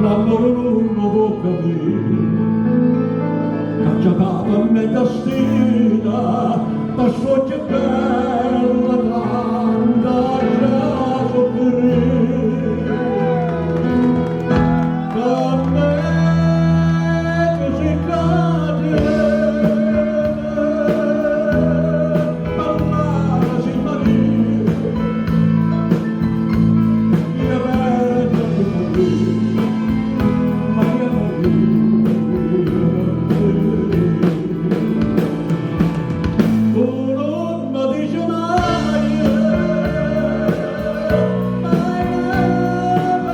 L'ammore nun 'o può capì. Caccia capa mezza stina, pa st'uocchie belle tanta già soffrì. Da me si cade, parlare si Maria, io vedo di morire, Maria Maria. Tu nun me dice mai, mai, mai,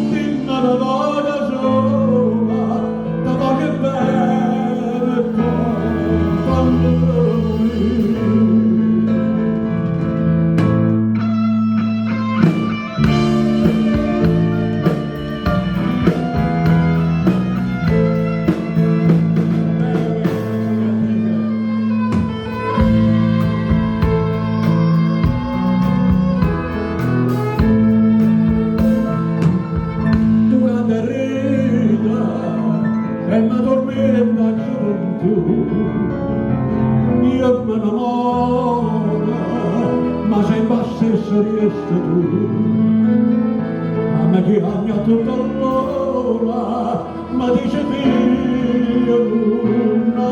Dimme 'na vota sola, te voglio bene e poi famme murì. Bella questa canzone antica. Tu canta e ride e mi tormenta a gioventù. Io me ne moro, ma sempre 'a stessa rieste tu. Ma mi chiami a tutta l'ora, ma dice figlio nun 'a